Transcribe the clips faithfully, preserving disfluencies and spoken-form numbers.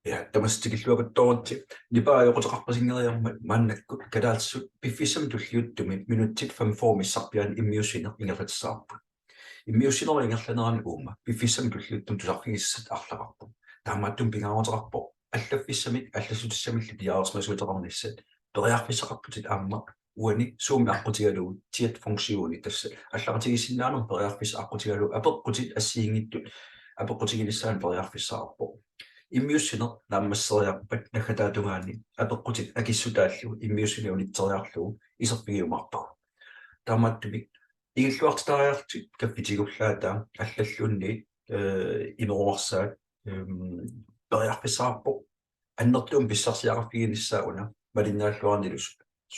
Ja, tamassi tikilluakuttooritsi. Nipaa ajoquteqarpasinngeriarmat maannakkut kalaallisut piffissami tulliuttumi minutsit femogfyrre missarpiaanni immiussineq ingerlatissavarput. Immiussinerup ingerlanerani uuma piffissami tulliuttumi tusarfigisassat arlaqarput. Taamaattumik pingaaruteqarpoq allaffissamik allassutissamilu piareersimasuuteqarnissat, periarfissaqarputit aamma uani Zoomimi aqqutigalugu chat funktioni, tassa allaqatigiissinnaanermut periarfissaq aqqutigalugu apeqqutit assigiinngitsut apeqqutiginissaanut periarfissaqarpoq. Immiussineq naammasseriarpat naggataatungaani apeqqutit akissutaallu immiussineq unitseriarlugu iserfigiumaarpagut. Taamaattumik ingilluartitariarlutit kaffitigulaarlutit allalluunniit, eh, imeruarsaat, ehm, periarfissaqarpoq. Annertuumik pissarsiaqarfiginissaa una malinnaalluarnilu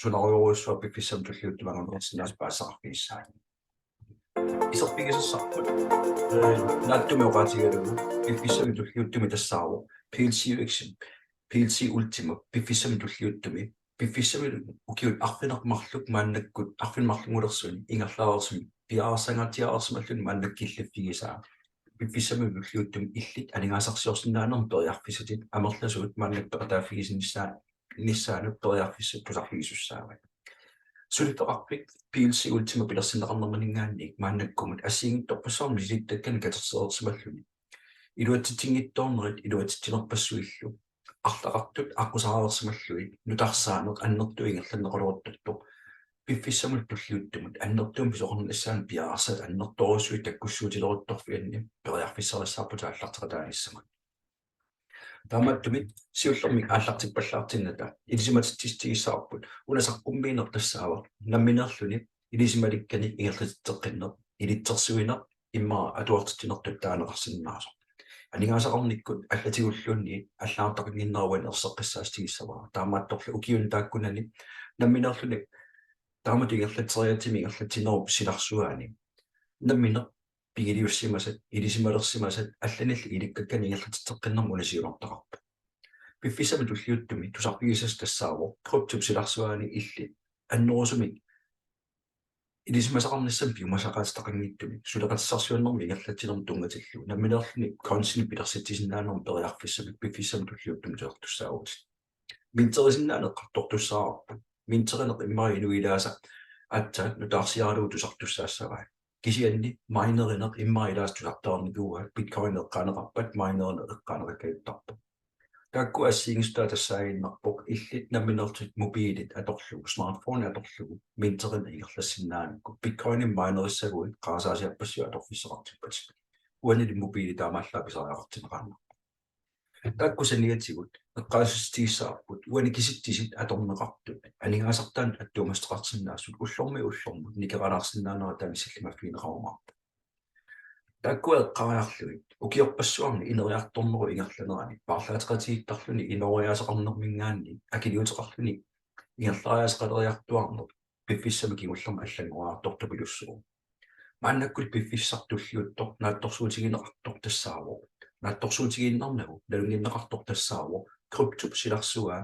sunarujorujussuaq piffissami tulliuttumi anguneqarsinnaasut paasisaqarfigissavat. Iserfigisassarput, eh, naatsumik oqaatigalugu piffissami tulliuttumi tassaavoq PLCUX-ip, PLC Ultima piffissami tulliuttumi, piffissami ukiut arfineq-marluk maannakkut arfineq-marlunngulersuni ingerlareersumik piareersangaatsiareersimalluni maannakkut killiffigisaa. Piffissami tulliuttumi illit aningaasarsiorsinnaanermut periarfissatit amerlasuut maannakkut peqataaffigisinnissaa-, nissaanut periarfissat tusarfigisussaavat. Suliffeqarfik PLC Ultima pilersinneqarnerminngaanniit maannakkumut assigiinngitsorpassuarnik misilittakkani katersereersimalluni iluatsitsinngitsoornerit iluatsitsinerpassuillu arlaqartut aqqusaareersimallugit nutarsaaneq annertuumik ingerlanneqaleruttortoq piffissamut tulliuttumut annertuumik pisoqarnissaanut piareersat annertoorujussuit takkussuutileruttorfianni periarfissarissaarputit aallarteqataanissamut. Taamaattumik siullermik aallartippallaartinnata ilisimatitsissutigissavarput una saqqummiineq tassaavoq nammineerluni ilisimalikkani ingerlatitseqqinneq, ilitsersuineq immaqa atuartitsinertut taaneqarsinnaasoq. Aningaasaqarnikkut allatigulluunniit allagartaqannginnera uani erseqqissaatigissavara. Taamaattorli ukiuni taakkunani nammineerluni taamatut ingerlatseriaatsimik ingerlatsinerup silarsuaani nammineq pigiliussimasat, ilisimalersimasat allanillu ilikkakkanik ingerlatitseqqinnermut una siunertaqarpoq. Piffissami tulliuttumi tusarfigisassat tassaavoq kryptop silarsuaani illit annerusumik ilisimasaqarnissamik piumasaqaatitaqanngitsumik suleqatissarsiuinermik ingerlatsinermut tunngatillugu nammineerluni coinsinik pilersitsisinnaanermut periarfissamik piffissami tulliuttumi tusartussaavutit. Minterisinnaaneq eqqartortussaavarput. Minterineq immaqa inuit ilaasa aatsaat nutaarsiaralugu tusartussaassavaat. Kisianni minerineq immaqa ilaasa tusartaarnikuuaat, Bitcoin eqqaaneqarpat minerineq eqqaaneqakkajuttarpoq. Taakku assigiinngissutaat tassaaginnarpoq illit nammineerlutit mobiilit atorlugu, smartphone atorlugu, minterineq ingerlassinnaanikku, Bitcoinimik minerissaguit qarasaasiarpassuit atorfissaqartippatit. Uanili mobiili taamaallaat pisariaqartinneqaannarpoq. Taakku saniatigut eqqaasitsissutigissavarput uani kisitsisit atorneqartut aningaasartaanut attuumassuteqarsinnaasut ullormiit ullormut nikeralaarsinnaanera taanna sillimaffigineqarumaarpoq. Taakku eqqaariarlugit ukiorpassuarni ineriartornerup ingerlanerani paarlaateqatigiittarluni inooriaaseqarnerminngaanniit akiliuteqarluni ingerlariaaseqaleriartuarneq piffissami kingullermi allanngoriartortupilussuuvoq. Maannakkut piffissaq tulliuttoq naatsorsuutigineqartoq tassaavoq, naatsorsuutigiinnarnagu nalunnginneqartoq tassaavoq kryptop silarsuaa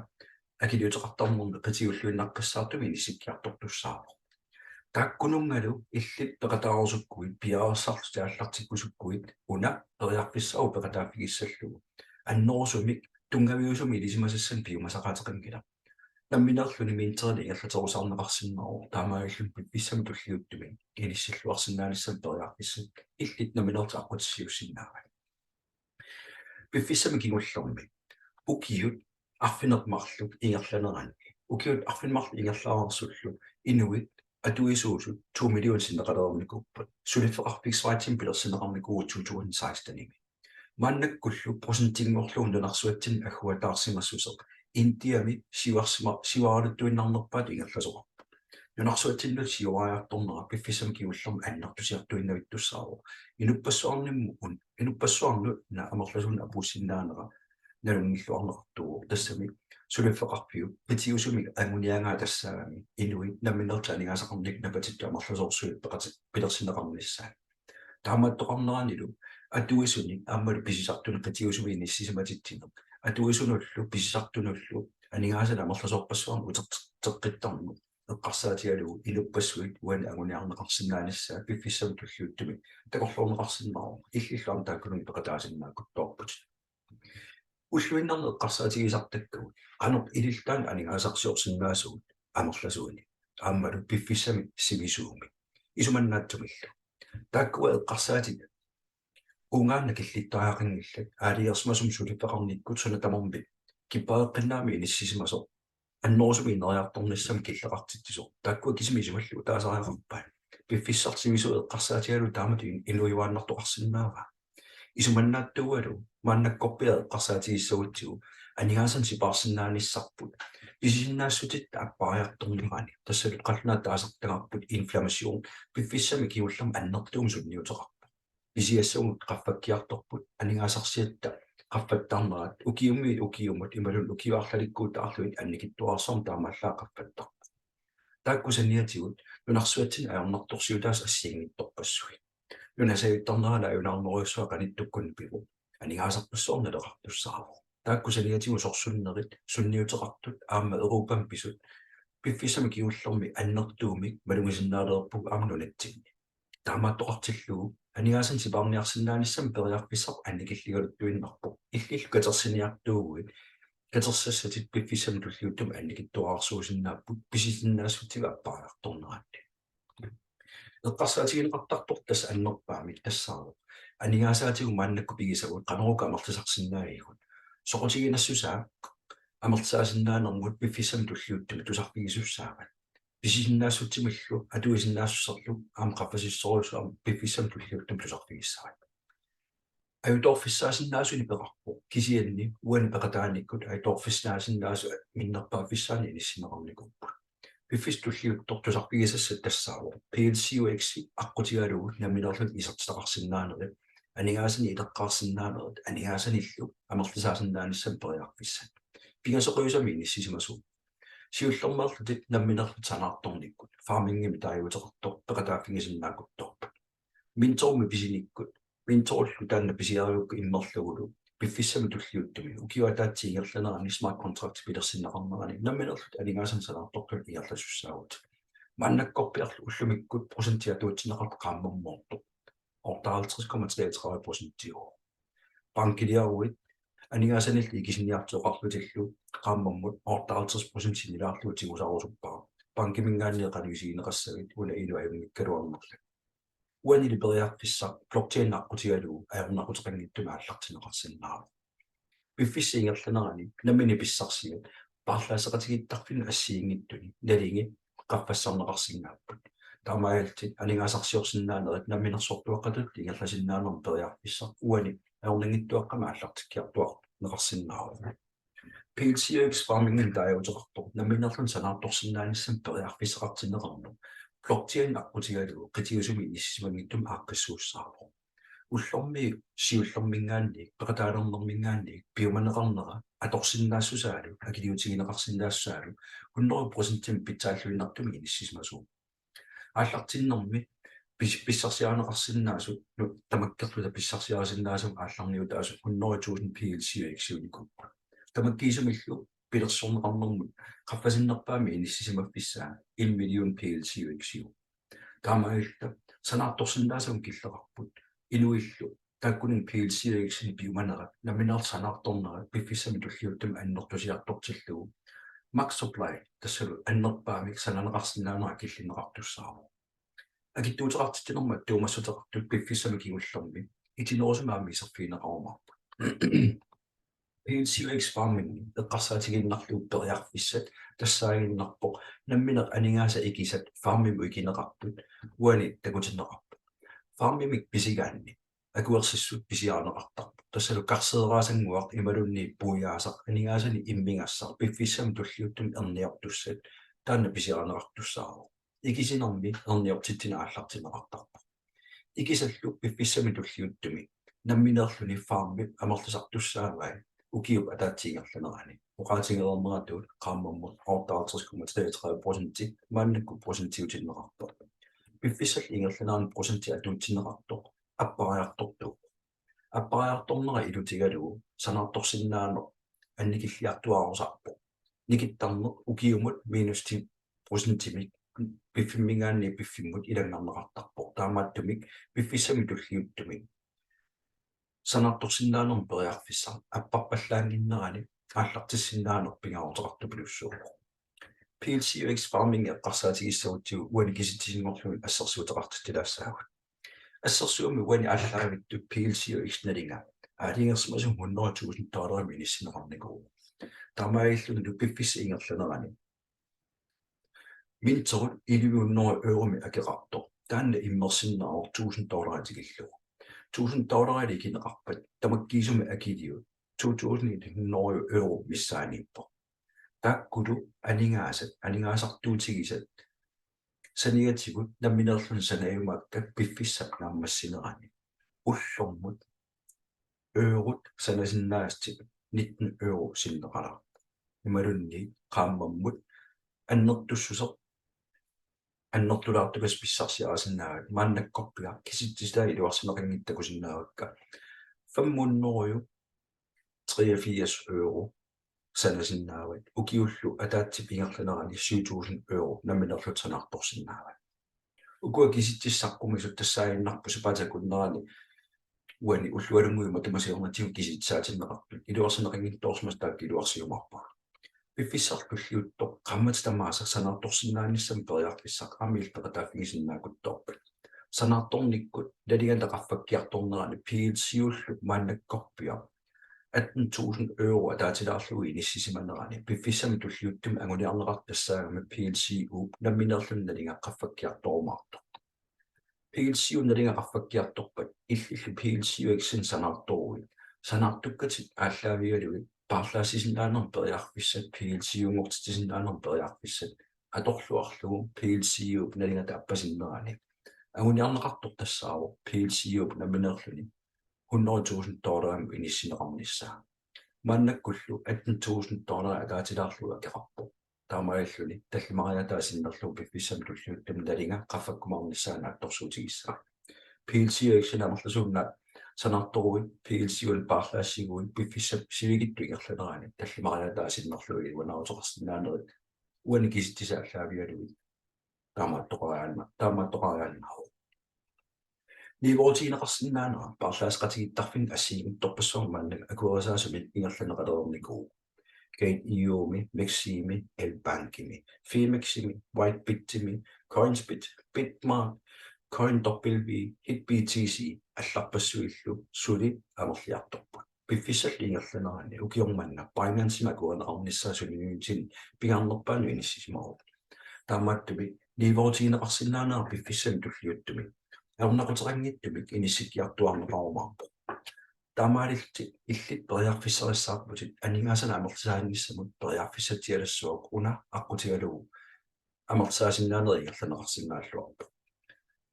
akiliuteqartarnermi qitiulluinnaqqissaartumik inissikkiartortussaavoq. Taakkununngalu illit peqataarusukkuit piareersarlutit aallartikkusukkuit una periarfissaavoq peqataaffigissallugu. Annerusumik tunngaviusumik ilisimasassanik piumasaqaateqanngilaq. Nammineerluni minterineq ingerlaterusaarneqarsinnaavoq, taamaalilluni piffissami tulliuttumi inissilluarsinnaanissamut periarfissat illit nammineerlutit aqqutissiuussinnaavat. Piffissami kingullermi ukiut arfineq-marluk ingerlaneranni, ukiut arfineq-marluk ingerlareersullu inuit atuisuusut to million sinneqalereernikuupput. Suliffeqarfik Schweizimi pilersinneqarnikuuvoq to tusind sekstenimi. Maannakkullu procentinngorlugu nunarsuatsinni agguataarsimassuseq Indiami siuarsima-, siuaraluttuinnarnerpaatut ingerlasoqarpoq. Nunarsuatsinnut siuariartornera piffissami kingullermi annertusiartuinnavittussaavoq. Inuppassuarnimmi un-, inuppassuarnut una amerlasuunut apuussinnaanera nalunngilluarneqartuuvoq, tassami suliffeqarfiup qitiusumik anguniagaa tassaagami inuit nammineerlutik aningaasaqarnikkut napatittut amerlasoorsuit peqati-, pilersinneqarnissaat. Taamaattoqarneranilu atuisunik aammalu pisisartunik qitiusumik inissisimatitsinnik atuisunullu pisisartunullu aningaasanik amerlasoorpassuarnik uterteqqittarneq eqqarsaatigalugu inuppassuit uani anguniarneqarsinnaanissaat piffissami tulliuttumi takorloorneqarsinnaavoq, illillu aamma taakkununnga peqataasinnaakuttoorputit. Ulluinnarni eqqarsaatigisartakkagut qanoq ilillutit aningaasarsiorsinnaasugut amerlasuunik aammalu piffissami sivisuumi isumannaatsumillu. Taakkua eqqarsaatit uungaannaq killittariaqanngillat, aalajangersimasumik suliffeqarnikkut suna tamarmi kippareqqinnaami inissisimasoq annerusumik ineriartornissamik killeqartitsisoq. Taakkua kisimik isumallugu taasariaqarpaat. Piffissaq sivisuumik eqqarsaatigalugu taamatut in-, inuujuaannartoqarsinnaavaa. Isumannaatsuugalugu maannakkorpiaq eqqarsaatigissagutsigu aningaasanik sipaarsinnaanissarput. Pisisinnaassutitut appariartornerani, tassalu qallunaatut taasartagarput inflammation, piffissami kingullermi annertuumik sunniuteqarpoq. Pisiassagut qaffakkiartorput, aningaasarsiatta qaffattarnerat ukiumiit ukiumut imaluunniit ukiut arlalikkuutaarlugit annikitsuararsuarmik taamaallaat qaffattarput. Taakku saniatigut nunarsuatsinni ajornartorsiutaasut assigiinngitsorpassuit. Nunap sajuttarnerani ajunaarnerujussuaq qanittukkut pivoq. Aningaasarpassuarnik naleqartussaavoq. Taakku saniatigut sorsunnerit sunniuteqartut aamma Europami pisut piffissami kingullermi annertuumik malugisinnaalerpugut aamma nunatsinni. Taamaattoqartillugu aningaasanik sipaarniarsinnaanissamut periarfissaq annikilligaluttuinnarpoq. Illillu katersiniartuuguit katersassatit piffissami tulliuttumi annikitsuararsuusinnaapput pisisinnaassutip appariartornerani. Eqqarsaatigineqartartoq tassa annerpaamik tassaavoq aningaasaatigut maannakkut pigisagut qanoruku amerlisarsinnaagigut. Soqutiginassusaa amerlisaasinnaanermut piffissami tulliuttumi tusarfigisussaavat. Pisisinnaassutsimillu atuisinnaassuserlu aamma qaffasissorujussuarmik piffissami tulliuttumi tusarfigissavat. Ajutoorfissaasinnaasunik peqarpoq, kisianni uani peqataanikkut ajutoorfissaasinnaasut minnerpaaffissaani inissinneqarnikuupput. Piffissami tulliuttumi tusarfigisassat tassaavoq P L C U X aqqutigalugu nammineerluta isertitaqarsinnaanerit, aningaasanik ileqqaarsinnaanerit, aningaasanillu amerlisaasinnaanissamut periarfissat. Pingasoqiusamik inissisimasuupput. Siullermeerlutit nammineerlutit sanaartornikkut farmingimik taaguuteqartoq peqataaffigisinnaaleruttorput. Minterimik pisinikkut, minterillu taanna pisiarigukku immerlugulu piffissami tulliuttumi ukiup ataatsip ingerlanerani smart contract pilersinneqarnerani nammineerlutit aningaasanik sanaartortut ingerlasussaavutit. Maannakkorpiarlu ullumikkut procentia atuutsinneqartoq qaammammut otteoghalvtreds komma treogtredive procentiuvoq. Bankiliaruit aningaasanillu ikisiniartut oqarlutillu qaammammut otteoghalvtreds procent sinnilaarlugu tigusarusuppara. Bankiminngaanniit qanoq isigineqassagit una inuit ajunngikkaluarnerlugit. Uanili periarfissaq blockchain aqqutigalugu ajornaquteqanngitsumik aallartinneqarsinnaavoq. Piffissap ingerlanerani nammineq pissarsiat paarlaasseqatigiittarfinnut assigiinngitsuni nalingi qaffassarneqarsinnaapput. Taamaalillutit aningaasarsiorsinnaanerit namminersortuaqqatut ingerlasinnaanermut periarfissaq uani ajornanngitsuaqqamik aallartikkiartuarneqarsinnaavoq. P L C U X farmingimik taaguuteqartoq nammineerluni sanaartorsinnaanissamut periarfissaqartinneqarneq blockchain aqqutigalugu qitiusumik inissisimanngitsumik aaqqissuussaavoq. Ullormiit siullerminngaanniit peqataalernerminngaanniit piumaneqarnera atorsinnaassusaalu akiliutigineqarsinnaassusaalu hundrede procentimik pitsaalluinnartumik inissisimasuuvoq. Aallartinnermi pis-, pissarsiarineqarsinnaasut, nu-, tamakkerluta pissarsiarisinnaasut aallarniutaasut hundrede tusind P L C U X-iunikuupput. Tamakkiisumillu pilersorneqarnermut qaffasinnerpaamik inissisimaffissaa en million P L C U X-iuvoq. Taamaalilluta sanaartorsinnaasagut killeqarput inuillu taakkuninnga P L C U X-inik piumanerat nammineq sanaartornerat piffissami tulliuttumi annertusiartortillugu. Max supply, tassalu annerpaamik sananeqarsinnaanera killinneqartussaavoq. Akitsuuteqartitsinermut attuumassuteqartut piffissami kingullermi itinerusumik aamma iserfigineqarumaarput. P L C U X farming eqqarsaatigiinnarlugu periarfissat tassaaginnarpoq nammineq aningaasat ikisat farmimut ikineqartut uani takutinneqarput. Farmimik pisigaanni akuersissut pisiarineqartarpoq. Tassalu karseeraasannguaq imaluunniit puiaasaq aningaasanik immigassaq piffissami tulliuttumi erniortussat taanna pisiarineqartussaavoq. Ikisinermi erniortitsineq aallartinneqartarpoq. Ikisallu piffissami tulliuttumi nammineerluni farmip amerlisartussaavai ukiup ataatsip ingerlanerani. Oqaatigereerneratut qaammammut otteoghalvtreds komma treogtredive procenti maannakkut procentiutinneqarpoq. Piffissallu ingerlanerani procentia atuutsinneqartoq appariartortuuvoq. Appariartornera ilutigalugu sanaartorsinnaaneq annikilliartuaarusarpoq. Nikittarneq ukiumut minus ti procentimik piffimminngaanniit piffimmut ilanngarneqartarpoq. Taamaattumik piffissami tulliuttumi sanaartorsinnaanermut periarfissaq apparpallaannginnerani aallartissinnaaneq pingaaruteqartupilussuuvoq. P L C U X farming eqqarsaatigissagutsigu uani kisitsisinngorlugit assersuuteqartitsilaassaagut. Assersuummi uani aallaavittut P L C U X nalinga aalajangersimasumik hundrede tusind dollarimik inissinneqarnikuuvoq. Taamaalillunilu piffissap ingerlanerani minterut elleve hundrede euromik akeqartoq, taanna immersinnaavoq tusind dollarit tikillugu. Tusind dollarit ikineqarpat tamakkiisumik akiliut to tusind et hundrede euro missaaniippoq. Taakkulu aningaasat, aningaasartuutigisat saniatigut nammineerluni sanajumaakka piffissap naammassinerani ullormut eurot sanasinnaasatit nitten euro sinneqalaarpoq. Imaluunniit qaammammut annertussuseq annertulaartukkasik pissarsiarisinnaavat. Maannakkorpiaq kisitsisit iluarsineqanngitsut takusinnaavakka fem hundrede treogfirs euro sanasinnaavat. Ukiullu ataatsip ingerlanerani syv tusind euro nammineerlutit sanaartorsinnaavat. Ukua kisitsisit saqqumisut tassaaginnarput sapaatip akunnerani uani ullualunnguit matuma siornatigut kisitsisaatinneqartut. Iluarsineqanngitsoorsimasut taakku iluarsiumaarpagut. Piffissaq tulliuttoq qaammatit tamaasa sanaartorsinnaanissamut periarfissaq aamma illit peqataaffigisinnaaleruttorpat. Sanaartornikkut nalingata qaffakkiartornerani P L C U-llu maannakkorpiaq atten tusind euro ataatilaarlugu inissisimanerani piffissami tulliuttumi anguniarneqartoq tassaagami P L C U-p nammineerluni nalinga qaffakkiartorumaartoq. P L C U-p nalinga qaffakkiartorpat illillu P L C U X-inik sanaartoruit, sanaartukkatit aallaavigalugit paarlaassisinnaanermut periarfissat, P L C U-nngortitsisinnaanermut periarfissat atorluarlugu P L C U-p nalingata appasinnerani anguniarneqartoq tassaavoq P L C U-p nammineerluni hundrede tusind dollarimut inissinneqarnissaa. Maannakkullu atten tusind dollarit ataatilaarlugu akeqarpoq. Taamaalilluni tallimariaataa sinnerlugu piffissami tulliuttumi nalinga qaffakkumaarnissaa naatsorsuutigissavat. P L C U X-inik amerlasuunik sanaartoruit, P L C U-nik paarlaassiguit piffissap sivikitsup ingerlanerani tallimariaataa sinnerlugu iluanaaruteqarsinnaanerit uani kisitsisit aallaavigalugit taamaattoqariaanna-, taamaattoqariaannaavoq. Niuerutigineqarsinnaanera paarlaasseqatigiittarfinni assigiinngitsorpassuarnik maanna akuerisaasumik ingerlanneqalereernikuuvoq. Gate.io-mi, MEXC-imi, LBankimi, Phemex-imi, WhiteBit-imi, Coinsbit, Bitmart, CoinW, HitBTC allarpassuillu suli amerliartorput. Piffissallu ingerlanerani ukioq manna Binance-imi akuerineqarnissaa suliniutinik pingaarnerpaanut inissisimavoq. Taamaattumik niuerutigineqarsinnaanera piffissami tulliuttumi ajornaquteqanngitsumik inissikkiartuaarneqarumaarpoq. Taamaalillutit illit periarfissarissaarputit aningaasanik amerlisaanissamut periarfissatsialassuaq una aqqutigalugu amerlisaasinnaanerit ingerlanneqarsinnaalluarput.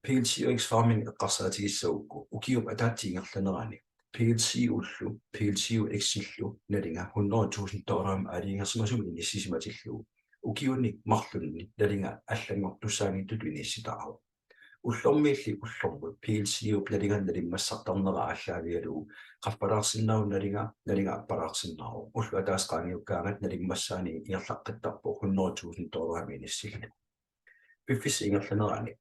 P L C U X farming eqqarsaatigissagukku ukiup ataatsip ingerlanerani P L C U-llu P L C U X-illu nalinga hundrede tusind dollarimut aalajangersimasumik inissisimatillugu ukiuni marlunni nalinga allanngortussaanngitsutut inissitaavoq. Ullormiilli ullormut P L C U-p nalinga nalimmassartarnera aallaavigalugu qaffalaarsinnaavoq nalinga, nalinga appalaarsinnaavoq. Ullut ataaseq qaangiukkaangat nalimmassaani ingerlaqqittarpoq hundrede tusind dollarimut inissillugu. Piffissap ingerlanerani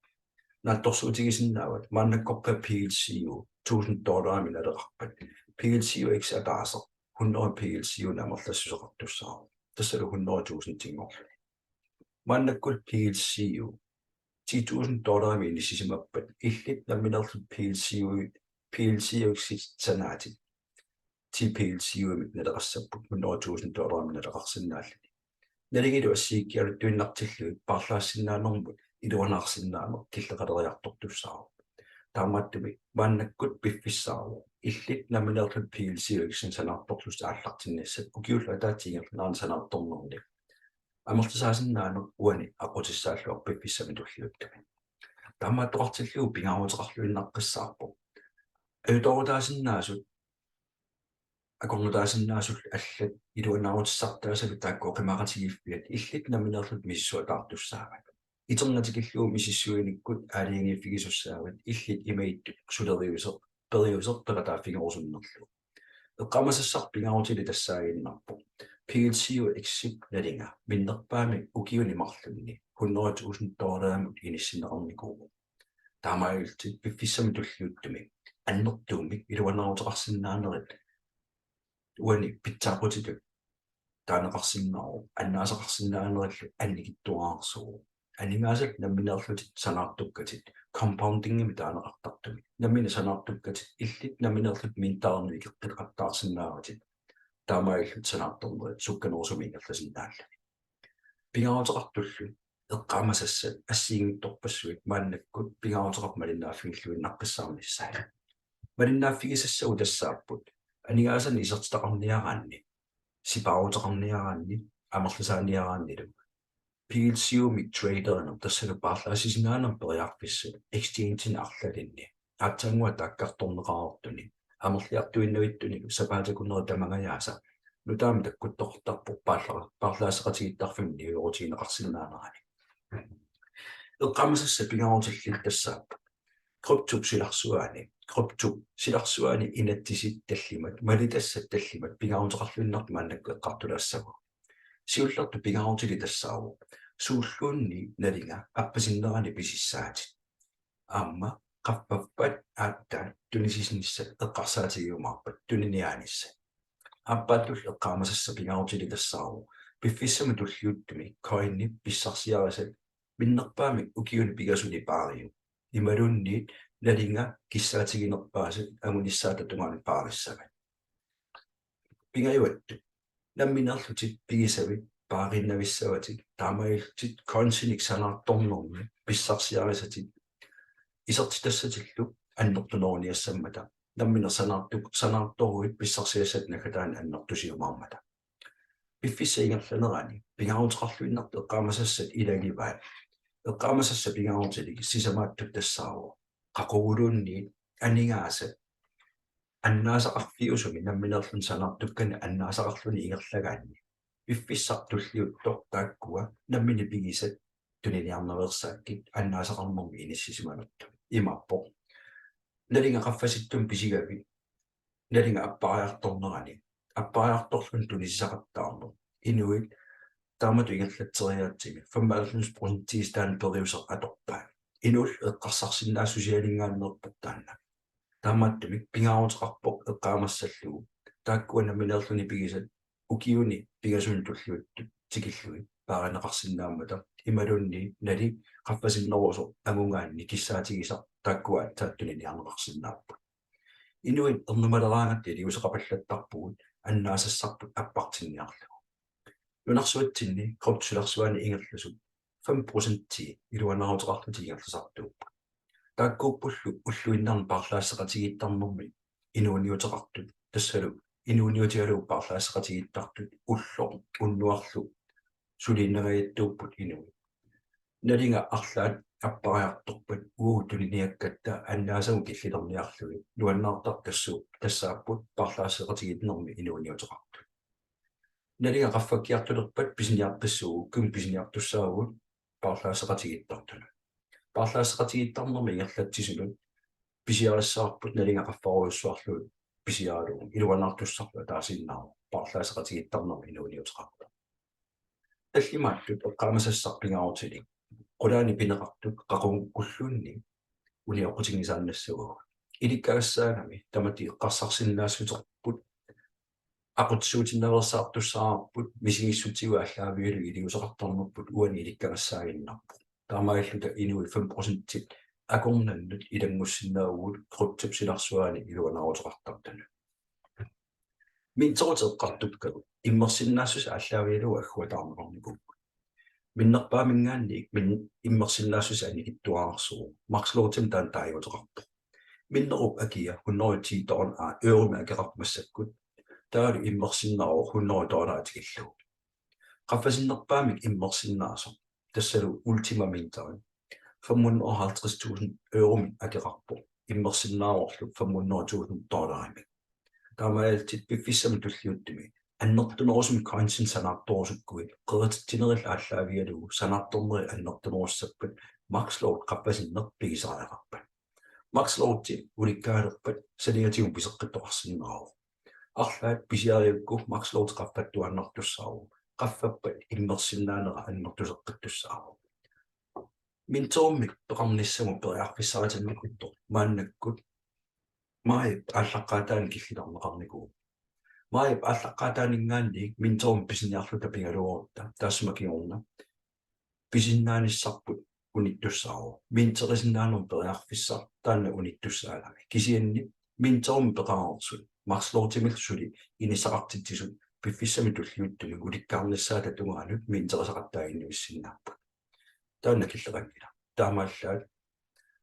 naatsorsuutigisinnaavat maannakkorpiaq P L C U tusind dollarimik naleqarpat P L C U X ataaseq hundrede P L C U-nik amerlassuseqartussaavoq. Tassalu hundrede tusindinngorluni. Maannakkut P L C U ti tusind dollarimik inissisimappat illit nammineerlutit P L C U, P L C U X-it sanaatit ti P L C U-mik naleqassapput hundrede tusind dollarimik naleqarsinnaalluni. Nalingilu assigiikkiartuinnartillugit paarlaassinnaanermut iluanaarusinnaaneq killeqaleriartortussaavoq. Taamaattumik maannakkut piffissaavoq illit nammineerlutit P L C U X-inik sanaartorlutit aallartinnissat ukiullu ataatsip ingerlanerani sanaartornerni amerlisaasinnaaneq uani aqqutissaalluarpoq piffissami tulliuttumi. Taamaattoqartillugu pingaaruteqarluinnaqqissaarpoq. Ajutoorutaasinnaasut, akornutaasinnaasullu allat iluanaarutissartaasavit taakku oqimaaqatigiiffiat illit nammineerlutit misissuataartussaavat. Iternatikillugu misissuinikkut aalajangiiffigisussaavat illit imaattoq suleriuseq, periuseq peqataaffigerusunnerlugu. Eqqaamasassaq pingaarutilik tassaaginnarpoq P L C U X-ip nalinga minnerpaamik ukiuni marlunni hundrede tusind dollarimut inissinneqarnikuuvoq. Taamaalillutit piffissami tulliuttumi annertuumik iluanaaruteqarsinnaanerit uani pitsaaqutitut taaneqarsinnaavoq, annaasaqarsinnaanerillu annikitsuararsuuvoq. Aningaasat nammineerlutit sanaartukkatit, compoundingimik taaneqartartumik. Nammineq sanaartukkatit illit nammineerlutit mintaarnut ikeqqitaqattaarsinnaavatit. Taamaalillutit sanaartornerit sukkanerusumik ingerlasinnaalluni. Pingaaruteqartullu eqqaamasassat assigiinngitsorpassuit maannakkut pingaaruteqarput malinnaaffigilluinnaqqissaarnissaat. Malinnaaffigisassagut tassaapput aningaasanik isertitaqarniaraanni, sipaaruteqarniaraanni, amerlisaaniaraannilu. Piilsiumik traderineq tassalu paarlaassisinnaanermut periarfissat exchange-ini arlalinni aatsaannguaq taakkartorneqareertuni, amerliartuinnavittunillu sapaatip akunneri tamangajaasa nutaamik takkuttoqartarpoq paarla-, paarlaasseqatigiittarfimmut niuerutigineqarsinnaanerani. Eqqaamasassat pingaarutillit tassaapput: kryptop silarsuaani, kryptop silarsuaani inatsisit tallimat, malitassat tallimat pingaaruteqarluinnartut maannakkut eqqartulaassavagut. Siullertut pingaarutilik tassaavoq suulluunniit nalinga appasinnerani pisissaatit. Aamma qaffappat aatsaat tunisinissat eqqarsaatigiumaarpat tuniniaanissat. Aappaattullu eqqaamasassat pingaarutilik tassaavoq piffissami tulliuttumi coinip pissarsiarisat minnerpaamik ukiuni pingasuni paariuk imaluunniit nalinga kissaatiginerpaasat angunissaata tungaanut paarissavat. Pingajuattut: nammineerlutit pigisavit paariinnavissavatit, taamaalillutit coinsinik sanaartornermi pissarsiarisatit isertitassatillu annertuneruniassammata. Nammineq sanaartu-, sanaartoruit pissarsiassat naggataani annertusiumaarmata. Piffissap ingerlanerani pingaaruteqarluinnartut eqqaamasassat ilagivaat. Eqqaamasassat pingaarutilik sisamaattut tassaavoq qaquguluunniit aningaasat annaasaqarfiusumi nammineerluni sanaartukkanik annaasaqarluni ingerlagaanni piffissaq tulliuttoq taakkua nammineq pigisat tuniniarnaveersaakkit annaasaqarnermi inissisimanertut. Imaappoq: nalinga qaffasittumik pisigavit nalinga appariartornerani, appariartorluni tunisisaqattaarneq. Inuit taamatut ingerlatseriaatsimik femoghalvfems procent taanna periuseq atorpaat. Inuullu eqqarsarsinnaassusialingaanneerpoq taanna. Taamaattumik pingaaruteqarpoq eqqaamassallugu taakkua nammineerluni pigisat ukiuni pingasuni tulliuttuni tikillugit paarineqarsinnaammata imaluunniit nali qaffasinnerusoq angugaanni kissaatigisaq taakkua aatsaat tuniniarneqarsinnaapput. Inuit ernumaleraangatta iliuuseqapallattarpugut annaasassarput appartinniarlugu. Nunarsuatsinni kryptop silarsuani ingerlasut fem procenti iluanaaruteqarlutik ingerlasartuupput. Taakkuuppullu ulluinnarni paarlaasseqatigiittarnermi inuuniuteqartut, tassalu inuuniutigalugu paarlaasseqatigiittartut ulloq unnuarlu suliinnangajattuupput inuit. Nalinga arlaat appariartorpat uagut tuniniakkatta annaasagut killilerniarlugit nuannaartartut tassu-, tassaapput paarlaasseqatigiittarnermi inuuniuteqartut. Nalinga qaffakkiartulerpat pisiniartussaavugut, ukkumi pisiniartussaavugut paarlaasseqatigiittartunut. Paarlaasseqatigiittarnermi ingerlatsisunut pisiarissavarput nalinga qaffarujussuarlugu pisiaralugu iluanaartussarlu ataasiinnaavoq paarlaasseqatigiittarnermi inuuniuteqartoq. Tallimaattut eqqaamasassaq pingaarutilik qulaani pineqartut qaqugukkulluunniit unioqqutinngisaannassavagut. Ilikkagassaagami tamatta eqqarsarsinnaassuterput aqutsisuutinnaveersaartussaavarput misigissutsigut aallaavigalugu iliuuseqartarnerput uani ilikkagassaaginnarpoq. Taamaalilluta inuit fem procentit akornannut ilanngussinnaavugut kryptop silarsuani iluanaaruteqartartunut. Minterutit eqqartukkagut immersinnaassuseq aallaavigalugu agguataarneqarnikuupput. Minnerpaaminngaanniit min-, immersinnaassuseq annikitsuararsuuvoq. Max Loadimik taanna taaguuteqarpoq. Minnerup akia hundrede og ti dollar, aa, euromik akeqarpoq massakkut. Taavalu immersinnaavoq hundrede dollarit tikillugu. Qaffasinnerpaamik immersinnaasoq, tassalu Ultima Minteri, fem hundrede og halvtreds tusind euromik akeqarpoq, immersinnaavorlu fem hundrede tusind dollarimik. Taamaalillutit piffissami tulliuttumi annertunerusumik coinsinik sanaartorusukkuit qeritsitsinerillu aallaavigalugu sanaartornerit annertunerussappat Max Load qaffasinneq pigisariaqarpat. Max Loadi ulikkaalerpat saniatigut piseqqittoqarsinnaavoq. Arlaat pisiarigukku Max Load qaffattuaannartussaavoq. Qaffappat immersinnaanera annertuseqqittussaavoq. Minterimik peqarnissamut periarfissaritinneqartoq maannakkut maajip aallaqqaataani killilerneqarnikuuvoq. Maajip aallaqqaataaninngaanniit minterimik pisiniarluta pigaluarutta taassuma kingorna pisinnaanissarput unittussaavoq. Minterisinnaanermut periarfissaq taanna unittussaagami. Kisianni minterimik peqareersut Max Loadimillu suli inissaqartitsisut piffissami tulliuttumi ulikkaarnissaata tungaanut minterisaqattaaginnavissinnaapput. Taanna killeqanngilaq. Taamaallaat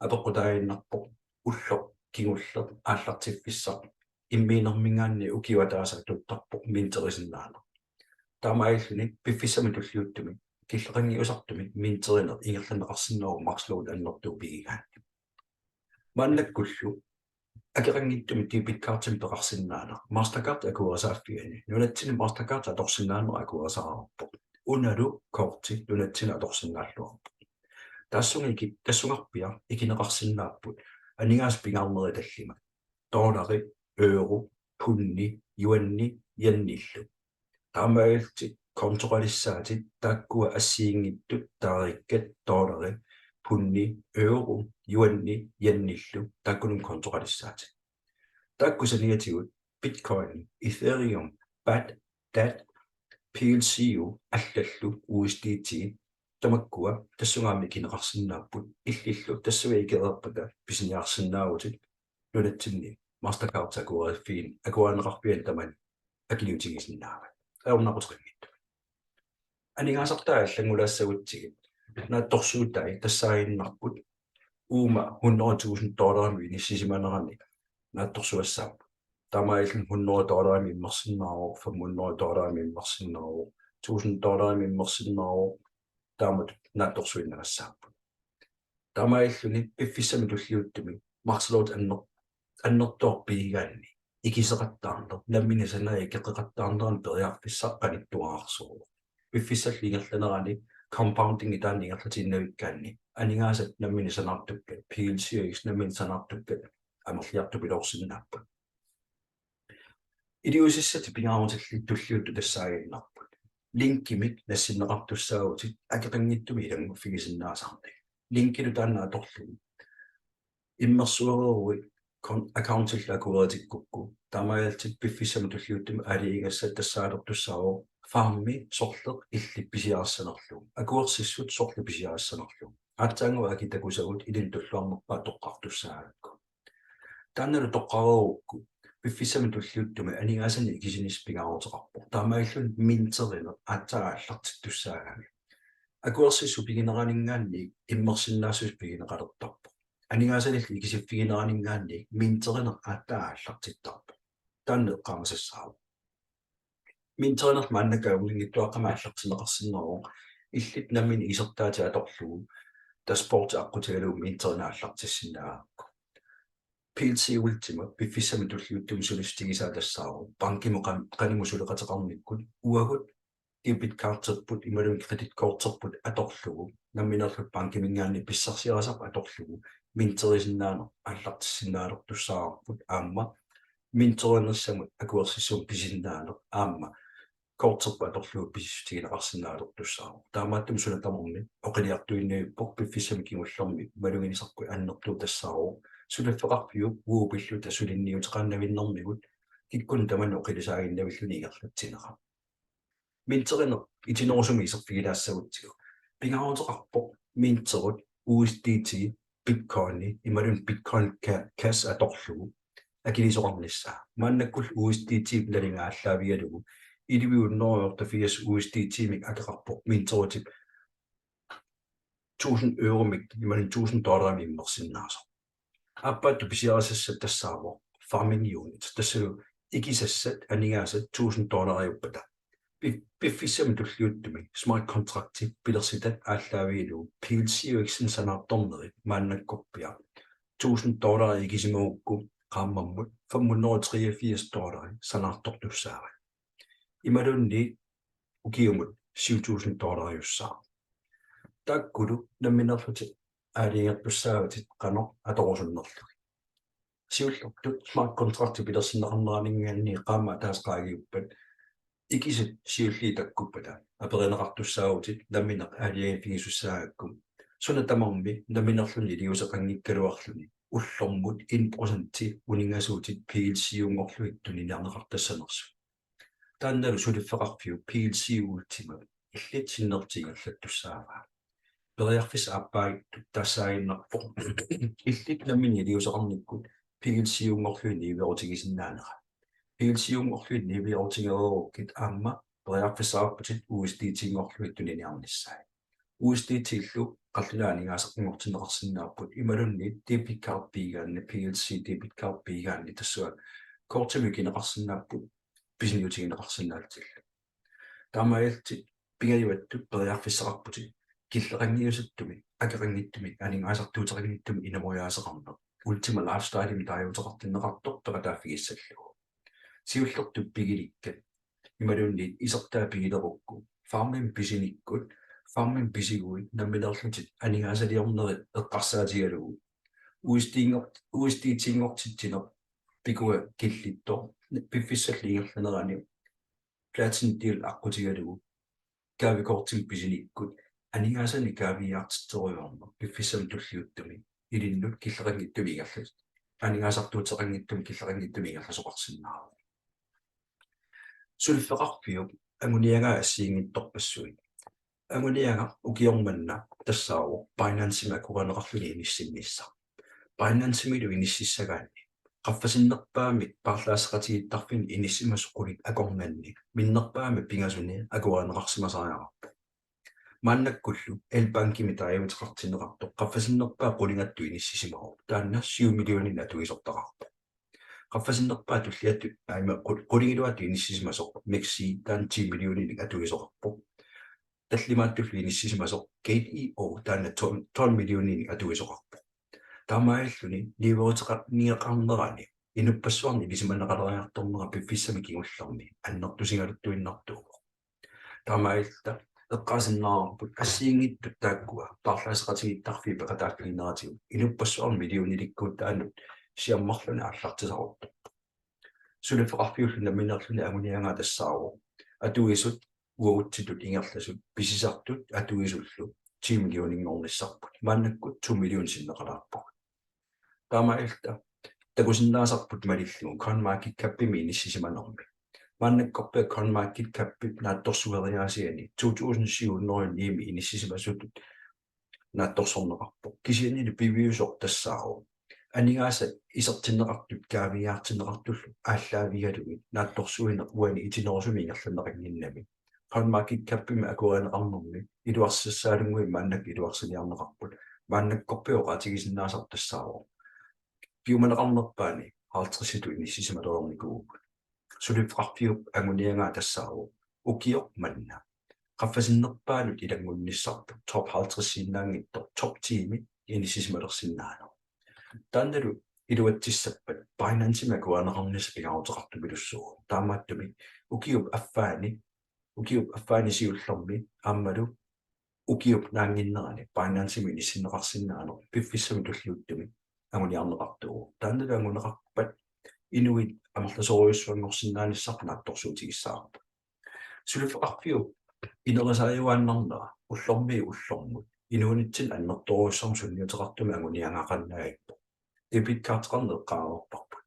apeqqutaaginnarpoq ulloq kingulleq aallartiffissaq immiinerminngaanniit ukiup ataaseq atuuttarpoq minterisinnaaneq. Taamaalilluni piffissami tulliuttumi killeqanngiusartumik minterineq ingerlanneqarsinnaavoq Max Load annertuut pigigaanni. Maannakkullu akeqanngitsumik debit cardimik peqarsinnaaneq Mastercard akuerisaaffiani nunatsinni Mastercard atorsinnaaneq akuerisaareerpoq. Unalu korti nunatsinni atorsinnaalluarpoq. Tassunga iki-, tassungarpiaq ikineqarsinnaapput aningaasat pingaarnerit tallimat: dollari, euro, pundi, yuani, yenillu. Taamaalillutit kontoqalissaatit taakkua assigiinngitsut taarikkat dollari, pundi, euro, yuani, yenillu taakkununnga kontoqalissaatit. Taakku saniatigut Bitcoin, Ethereum, bat, dat, P L C U allallu U S D T tamakkua tassunga aamma ikineqarsinnaapput. Illillu tassunga ikereerpata pisiniarsinnaavutit nunatsinni Mastercard akueriffiin akuerineqarfiani tamani akiliutigisinnaavat. Ajornaquteqanngitsumik. Aningaasartai allanngulaassagutsigit naatsorsuutai tassaaginnarput uuma hundrede tusind dollarimik inissisimanerani naatsorsugassaapput. Taamaalilluni hundrede dollarimik immersinnaavoq, fem hundrede dollarimik immersinnaavoq, tusind dollarimik immersinnaavoq, taamatut naatsorsuinnagassaapput. Taamaalilluni piffissami tulliuttumi Max Load anner-, annertooq pigigaanni ikiseqattaarneq, nammineq sanaat ikeqeqattaarnerani periarfissaq qanittuararsuuvoq. Piffissallu ingerlanerani compoundingi taanna ingerlatiinnavikkaanni aningaasat nammineq sanaartukkat, P L C U X nammineq sanaartukkat amerliartupiloorsinnaapput. Iliuusissatit pingaarutillit tulliuttut tassaaginnarput linkimik nassinneqartussaavutit akeqanngitsumik ilannguffigisinnaasannik. Linkilu taanna atorlugu immersuereeruit kon-, accountillu akueritikkukku, taamaalillutit piffissami tulliuttumi aalajangigassat tassaalertussaavoq farmi sorleq illit pisiarissanerlugu, akuersissut sorleq pisiarissanerlugu. Aatsaannguaq akit takusagut ilinnut tulluarnerpaaq toqqartussaagakku. Taannalu toqqareerukku piffissami tulliuttumi aningaasanik ikisinissaq pingaaruteqarpoq. Taamaalilluni minterineq aatsaat aallartittussaagami. Akuersissut pigineraninngaanniit immersinnaassuseq pigineqalertarpoq. Aningaasanillu ikisiffigineraninngaanniit minterineq aatsaat aallartittarpoq. Taanna eqqaamasassaavoq. Minterineq maannakkut ajornanngitsuaqqamik aallartinneqarsinnaavoq. Illit nammineq isertaatit atorlugu dashboard aqqutigalugu minterineq aallartissinnaagakku. P L C Ultima piffissami tulliuttumi sulissutigisaa tassaavoq bankimut qan-, qanimut suleqateqarnikkut uagut debit carderput imaluunniit kreditkorterput atorlugu nammineerluta bankiminngaanniit pissarsiarisarput atorlugu minterisinnaaneq aallartissinnaalertussaavarput aamma minterinissamut akuersissummik pisinnaaneq aamma korterput atorlugu pisissutigineqarsinnaalertussaavoq. Taamaattumik suna tamarmi oqiliartuinnavippoq, piffissami kingullermi maluginisarput annertooq tassaavoq suliffeqarfiup uagut pilluta suliniuteqaannavinnermigut kikkunnit tamanit oqilisaaginnavilluni ingerlatsinera. Minterineq itinerusumik iserfigilaassagutsigu pingaaruteqarpoq minterut U S D T Bitcoini imaluunniit Bitcoin Ca-, Cash atorlugu akiliisoqarnissaa. Maannakkullu U S D T-p nalinga aallaavigalugu elleve hundrede otteogfirs U S D T-mik akeqarpoq minterutip tusind euromik imaluunniit tusind dollarimik immersinnaasoq. Aappaattut pisiarisassat tassaavoq farming unit, tassalu ikisassat aningaasat tusind dollariuppata. Pi-, piffissami tulliuttumi smart contracti pilersitat aallaavigalugu P L C U X-inik sanaartornerit maannakkorpiaq tusind dollari ikisimagukku qaammammut fem hundrede treogfirs dollari sanaartortussaavat. Imaluunniit ukiumut syv tusind dollariussaaq. Taakkulu nammineerlutit aalajangertussaavatit qanoq atorusunnerlugit. Siullertut smart contracti pilersinneqarneraninngaanniit qaammat ataaseq qaangiuppat ikisat siulliit takkuppata aperineqartussaavutit nammineq aalajangiiffigisussaagakku. Suna tamarmi nammineerluni iliuuseqanngikkaluarluni ullormut en procenti uningasuutit P L C-unngorlugit tuniniarneqartassanersut. Taannalu suliffeqarfiup P L C Ultimap illit sinnerlutit ingerlattussaavaa. Periarfissaq aappaattut tassaaginnarpoq illit nammineq iliuuseqarnikkut P L C-unngorlugit niuerutigisinnaanera. P L C-unngorlugit niuerutigereerukkit aamma periarfissaqarputit U S D T-nngorlugit tuniniarnissaat. U S D T-llu qallunaat aningaasaqanngortinneqarsinnaapput imaluunniit debit card piigaanni, P L C debit card piigaanni tassunga kortimut ikineqarsinnaapput pisiniutigineqarsinnaallutillu. Taamaalillutit pingajuattut periarfissaqarputit killeqanngiusattumik, akeqanngitsumik, aningaasartuuteqanngitsumik inamoriaaseqarneq Ultima Lifestyle-imik taaguuteqartinneqartoq peqataaffigissallugu. Siullertut pigilikkat imaluunniit isertaa pigilerukku, farmimik pisinikkut, farmimik pisiguit nammineerlutit aningaasaliornerit eqqarsaatigalugu U S D-nngor-, U S D T-nngortitsineq pikua killittoq piffissallu ingerlanerani Platin Deal aqqutigalugu, gavekortimik pisinikkut aningaasanik kaaviiaartitserujoorneq piffissami tulliuttumi ilinnut killeqanngitsumik ingerlas-, aningaasartuuteqanngitsumik killeqanngitsumik ingerlasoqarsinnaavoq. Suliffeqarfiup anguniagaa assigiinngitsorpassuit. Anguniagaq ukioq manna tassaavoq Binance-imi akuerineqarluni inissinnissaq. Binance-imilu inississagaanni qaffasinnerpaamik paarlaasseqatigiittarfinni inissisimasoq qulit akornanni minnerpaamik pingasuni akuerineqarsimasariaqarpoq. Maannakkullu LBankimi taaguuteqartinneqartoq qaffasinnerpaaq qulingattut inissisimavoq, taanna syv millioninik atuisortaqarpoq. Qaffasinnerpaaq tulliattut, aamma qul-, qulingiluattut inissisimasoq MEXC, taanna ti millioninik atuisoqarpoq. Tallimaattullu inissisimasoq Gate E O, taanna tolv, tolv millioninik atuisoqarpoq. Taamaalilluni niuerutigeqarnerani inuppassuarnit ilisimaneqaleriartornera piffissami kingullermi annertusigaluttuinnartuuvoq. Taamaalilluta eqqaasinnaavarput assigiinngitsut taakkua paarlaasseqatigiittarfiit peqataaffigineratigut inuppassuarnit millionilikkuutaannut siammarluni aallartisaruttorpoq. Suliffeqarfiullu nammineerluni anguniagaa tassaavoq atuisut uagutsitut ingerlasut pisisartut atuisullu ti millioninngornissarput. Maannakkut to million sinneqalaarpugut. Taamaalilluta takusinnaasarput malillugu CoinMarketCapimi inissisimanermi. Maannakkorpiaq CoinMarketCapip naatsorsueriaasiani to tusind syv hundrede og ni-mi inissisimasutut naatsorsorneqarpoq. Kisiannili piviusoq tassaavoq aningaasat isertinneqartut kaaviiaartinneqartullu aallaavigalugit naatsorsuineq uani itinerusumik ingerlanneqannginnami. CoinMarketCapimi akuerineqarnermi iluarsissaalunnguit maannakkut iluarsiniarneqarput. Maannakkorpiaq oqaatigisinnaasarput tassaavoq piumaneqarnerpaani halvtredsitut inissisimalernikuuvugut. Suliffeqarfiup anguniagaa tassaavoq ukioq manna qaffasinnerpaanut ilanngunnissarput top halvtredsiinnaanngitsoq top ti-mi inissisimalersinnaaneq. Taannalu iluatsissappat Binance-imi akuerineqarnissaq pingaaruteqartupilussuuvoq. Taamaattumik ukiup affaani, ukiup affaani siullermi aammalu ukiup naannginnerani Binance-imi inissinneqarsinnaaneq piffissami tulliuttumi anguniarneqartuuvoq. Taannalu anguneqarpat inuit amerlasoorujussuanngorsinnaanissarput naatsorsuutigissavarput. Suliffeqarfiup inerisaajuaannarnera ullormiit ullormut inuunitsinni annertoorujussuarmik sunniuteqartumik anguniagaqannaavippoq. Debit cardeqarneq eqqaareerparput.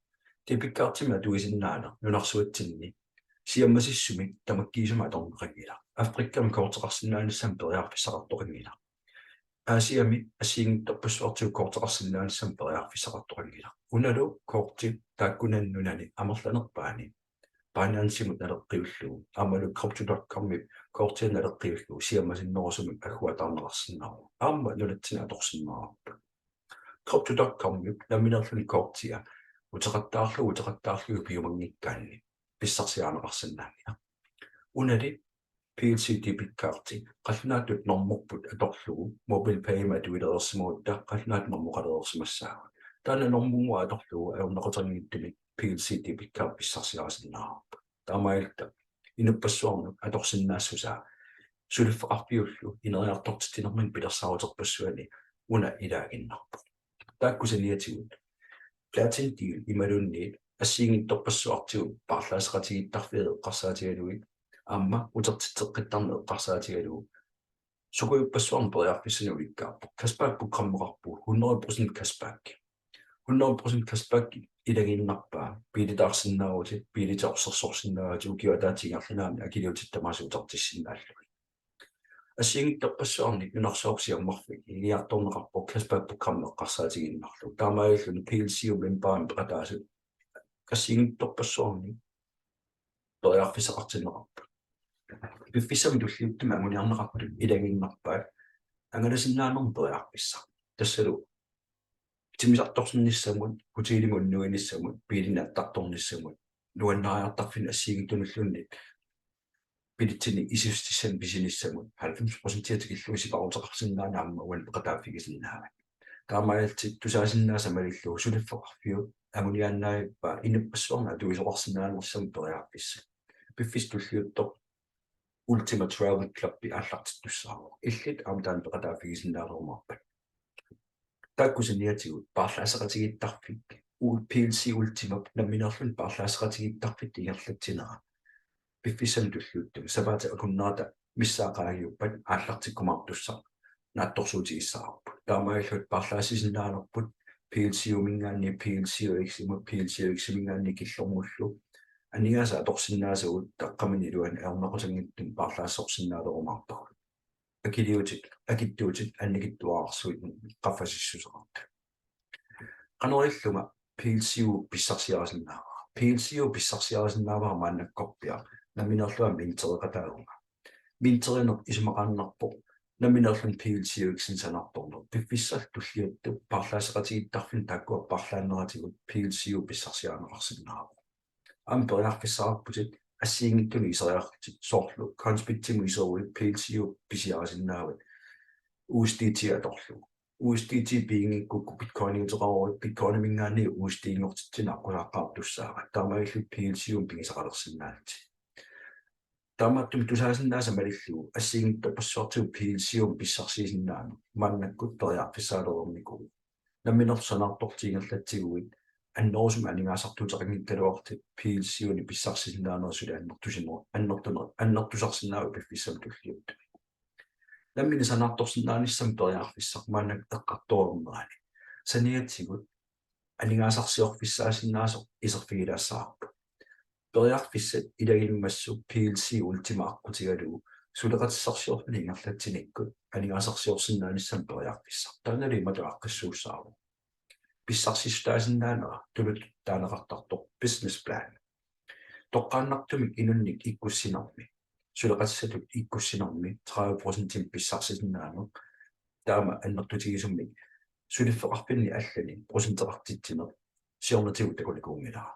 Debit cardimik atuisinnaaneq nunarsuatsinni siammasissumik tamakkiisumik atorneqanngilaq. Afrikami korteqarsinnaanissamut periarfissaqartoqanngilaq. Aasiami assigiinngitsorpassuartigut korteqarsinnaanissamut periarfissaqartoqanngilaq. Unalu korti taakkunani nunani amerlanerpaani Binance-imut naleqqiullugu aammalu Crypto dot com-ip kortia naleqqiullugu siammasinnerusumik agguataarneqarsinnaavoq. Aamma nunatsinni atorsinnaavarput. Crypto dot com-ip nammineerluni kortia uteqattaarlugu uteqattaarlugu piumanngikkaanni pissarsiarineqarsinnaanngilaq. Unali P L C debit cardi qallunaatut normorput atorlugu MobilePay-imik atuilereersimagutta qallunaatut normoqalereersimassaagut. Taanna normunnguaq atorlugu ajornaquteqanngitsumik P L C debit card pissarsiarisinnaavarput. Taamaalilluta inuppassuarnut atorsinnaassusaa suliffeqarfiullu ineriartortitsinermini pilersaaruterpassuani una ilaaginnarpoq. Taakku saniatigut Platin Deal imaluunniit assigiinngitsorpassuartigut paarlaasseqatigiittarfiat eqqarsaatigalugit aamma utertitseqqittarneq eqqarsaatigalugu Sukujuppassuarnik periarfissanik ulikkaarpoq. Cashback programmeqarpoq, hundrede procent cashback. Hundrede procent cashback ilagiinnarpaa biilitaarsinnaavutit, biilit orsersorsinnaavatit, ukiup ataatsip ingerlanerani akiliutit tamaasa utertissinnaallugit. Assigiinngitsorpassuarnik nunarsuarsiammarfik igiartorneqarpoq cashback programmi eqqarsaatigiinnarlugu. Taamaalilluni P L C U-mi peqataasut assigiinngitsorpassuarnik periarfissaqartinneqarput. Piffissami tulliuttumi anguniarneqartut ilagiinnarpaat angalasinnaanermut periarfissaq. Tassalu timmisartorsinnissamut, hotelimi unnuinissamut, biilinik attartornissamut, nuannaariartarfinnik assigiinngitsunulluunniit bilitsinnik issitissanik pisinissamut halvfems procent tikillugu sipaaruteqarsinnaaneq aamma uani peqataaffigisinnaavat. Taamaalillutit tusaasinnaasat malillugu suliffeqarfiup anguniaannaavippaa inuppassuarnut atuisoqarsinnaanissamut periarfissaq. Piffissaq tulliuttoq Ultima Travel Clubi aallartittussaavoq. Illit aamma taanna peqataaffigisinnaalerumaarpat. Taakku saniatigut paarlaasseqatigiittarfik, U-, P L C Ultimap nammineerluni paarlaasseqatigiittarfittut ingerlatsinera piffissami tulliuttumi sapaatip akunnerata missaa qaangiuppat aallartikkumaartussaq naatsorsuutigissavarput. Taamaalillutit paarlaassisinnaanerput P L C U-minngaanniit P L C U X-imut, P L C U X-iminngaanniit killormullu aningaasat atorsinnaasagut taqqamani iluani ajornaqutanngitsumik paarlaassorsinnaalerumaarpagut. Akiliutit, akitsuutit annikitsuararsuit qaffasissuseqartut. Qanoq ilillunga P L C U pissarsiarisinnaavara? P L C U pissarsiarisinnaavara maannakkorpiaq nammineerlunga mintereqataagama. Minterineq isumaqaannarpoq nammineerluni P L C U X-inik sanaartorneq. Piffissaq tulliuttoq paarlaasseqatigiittarfinni taakkua paarlaanneratigut P L C U pissarsiarineqarsinnaavoq. Aamma periarfissaqarputit assigiinngitsunik iseriarlutit, soorlu Coinsbitimut iseruit P L C U pisiarisinnaavat U S D T atorlugu. U S D T piginngikkukku Bitcoiniuteqaruit Bitcoiniminngaanniit U S D-nngortitsineq aqqusaaqqaartussaavat. Taamaalillutit P L C U-mik pigisaqalersinnaallutit. Taamaattumik tusaasinnaasat malillugu assigiinngitsorpassuartigut P L C U-mik pissarsiisinnaaneq maannakkut periarfissaalereernikuuvoq. Nammineq sanaartortut ingerlatsiguit annerusumik aningaasartuuteqanngikkaluarlutit P L C U-nik pissarsisinnaanerit suli annertusineq, annertuneq, annertusarsinnaavat piffissami tulliuttumi. Nammineq sanaartorsinnaanissamut periarfissaq maannakkut eqqartoreernerani saniatigut aningaasarsiorfissaasinnaasoq iserfigilaassavarput. Periarfissat ilagiimmassuk P L C Ultima aqqutigalugu suleqatissarsiorfinnut ingerlatsinikkut aningaasarsiorsinnaanissamut periarfissaq. Taannalu imatut aaqqissuussaavoq. Pissarsissutaasinnaanera tuluttut taaneqartartoq business plan. Toqqaannartumik inunnik ikkussinermi, suleqatissatut ikkussinermi tredive procentimik pissarsisinnaaneq, taama annertutigisumik suliffeqarfinni allani procenteqartitsineq siornatigut takunikuunngilara.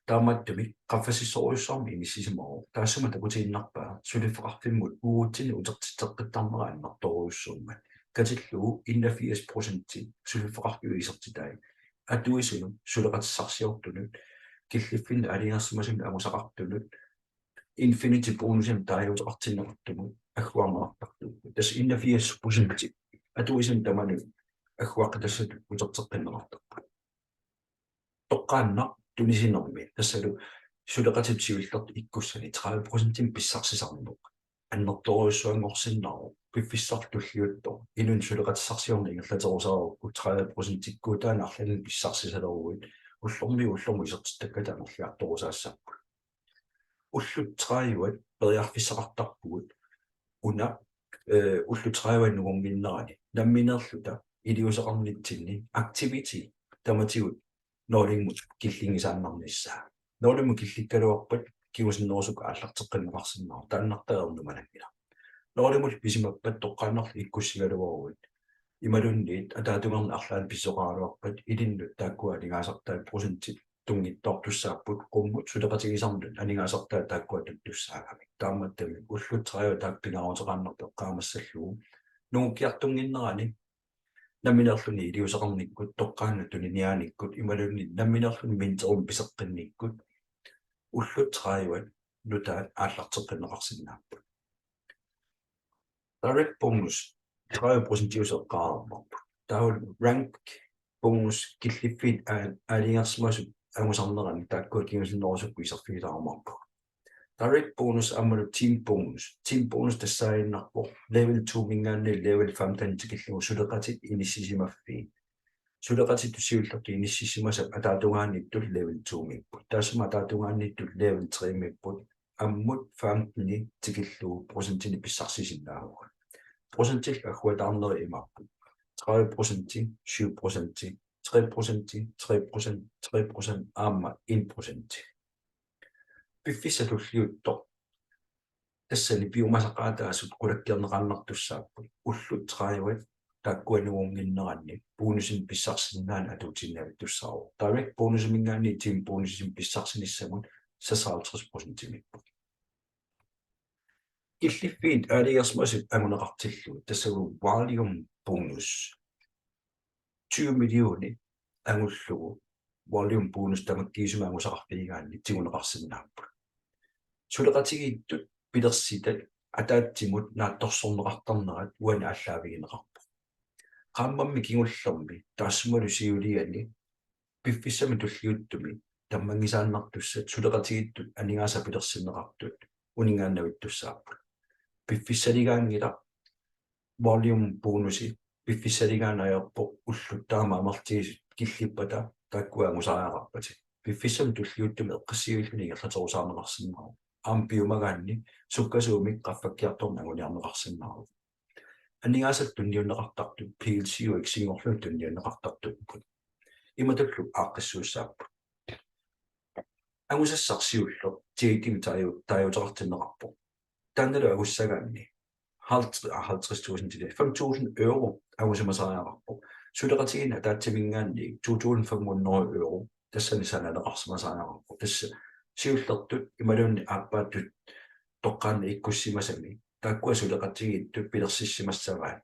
Taamaattumik qaffasissorujussuarmik inissisimavoq, taassuma takutiinnarpaa suliffeqarfimmut uagutsinnut utertitseqqittarnera annertoorujussuummat. Katillugu enogfirs procenti suliffeqarfiup isertitai atuisunut suleqatissarsiortunut killiffinnut aalajangersimasunut angusaqartunut Infinity bonusimik taaguuteqartinneqartumut agguarneqartartuupput. Tassa enogfirs procenti atuisunut tamanut agguaqqitassatut uterteqqinneqartarput. Toqqaannaq tunisinermi, tassalu suleqatitut siullertut ikkussani tredive procentimik pissarsisarneq annertoorujussuanngorsinnaavoq. Piffissaq tulliuttoq inunnik suleqatissarsiorneq ingerlaterusarukku tredive procentikkuutaanni arlalinnik pissarsisaleruit ullormiit ullormut isertittakkatit amerliartorusaassapput. Ullut tredive periarfissaqartarpugut una, eh, ullut tredive nungunnginnerani nammineerluta iliuuseqarnitsinni activity tamatigut nulimut killinngisaannarnissaa. Nulimut killikkaluarpat kingusinnerusukkut aallarteqqinneqarsinnaavoq, taannartaa ernumananngilaq. Nulimut pisimappat toqqaannarlu ikkussigaluaruit imaluunniit ataatungaanut arlaannik pisoqaraluarpat ilinnut taakkua aningaasartaat procentit tunngitsoortussaapput, qummut suleqatigisannut aningaasartaat taakkua tuttussaagamik. Taamaattumik ullut tredive taakku pingaaruteqaannarpoq eqqaamassallugu nungukkiartunnginnerani nammineerluni iliuuseqarnikkut, toqqaannaq tuniniaanikkut imaluunniit nammineerluni minterimik piseqqinnikkut ullut tredive nutaat aallarteqqinneqarsinnaapput. Direct bonus tredive procentiusoq eqqaareerparput. Taavalu rank bonus killiffiit aa-, aalajangersimasut angusarnerani taakkua kingusinnerusukkut iserfigilaarumaarpagut. Direct bonus aammalu team bonus. Team bonus tassaaginnarpoq level two-minngaanniit level femten tikillugu suleqatit inissisimaffii. Suleqatittut siullertut inissisimasat ataatungaaniittut level two-miipput. Taassuma ataatungaaniittut level three-miipput. Ammut femten tikillugu procentinik pissarsisinnaavugut. Procentillu agguataarnerit imaapput: tredive procenti, syv procenti, tre procenti, tre procent, tre procent aamma en procenti. Piffissaq tulliuttoq tassani piumasaqaataasut qulakkeerneqartartussaapput. Ullut tredive taakkununnginneranni bonusinik pissarsisinnaaneq atuutsinnaavittussaavoq. Direct bonusiminngaanniit team bonusinik pissarsinissamut seksoghalvtreds procentimiipput. Killiffiit aalajangersimasut anguneqartillugit, tassalu volume bonus. Tyve millionit angullugu volume bonus tamakkiisumik angusaqarfigigaanni tiguneqarsinnaapput. Suleqatigiittut pilersitat ataatsimut naatsorsorneqartarnerat uani aallaavigineqarpoq. Qaammammik kingullermi taassumalu siuliani piffissami tulliuttumi tammanngisaannartussat suleqatigiittut aningaasat pilersinneqartut uninngaannavittussaapput. Piffissaligaanngilaq volume bonusi, piffissaligaannaviarpoq ullut taama amerlatigisut killippata taakkua angusariaqarpatit. Piffissami tulliuttumi eqqissivilluni ingerlaterusaarneqarsinnaavoq. Aamma piumagaanni sukkasuumik qaffakkiartorneq anguniarneqarsinnaavoq. Aningaasat tunniunneqartartut P L C U X-inngorlugit tunniunneqartartuupput. Imatullu aaqqissuussaapput. Angusassaq siulleq Jade-imik taaju-, taaguuteqartinneqarpoq. Taannalu angussagaanni halvtreds, ah, halvtreds tusind til fem tusind euro angusimasariaqarpoq. Suleqatigiinni ataatsiminngaanniit to tusind fem hundrede euro tassani sananeqarsimasariaqarpoq. Tassa siullertut imaluunniit aappaattut toqqaannaq ikkussimasami taakkua suleqatigiittut pilersissimassavaat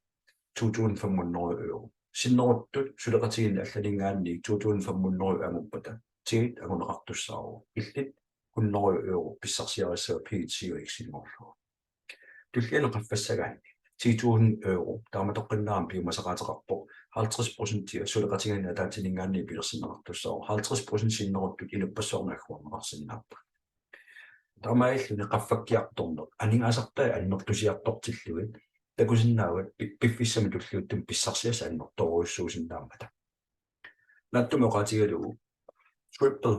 to tusind fem hundrede euro. Sinneruttut suleqatigiinni allaninngaanniit to tusind fem hundrede anguppata Jade anguneqartussaavoq. Illit hundrede euro pissarsiarissavaat P L C U X-inngorlugu. Tullianut qaffassagaanni ti tusind euro taamatoqqinnaaq piumasaqaateqarpoq. Halvtreds procent suleqatigiinni ataatsiminngaanniit pilersinneqartussaavoq. Halvtreds procent sinneruttut inuppassuarnut agguarneqarsinnaapput. Taamaalilluni qaffakkiartorneq aningaasartai annertusiartortillugit takusinnaavat pi-, piffissami tulliuttumi pissarsiassat annertoorujussuusinnaammata. Naatsumik oqaatigalugu Triple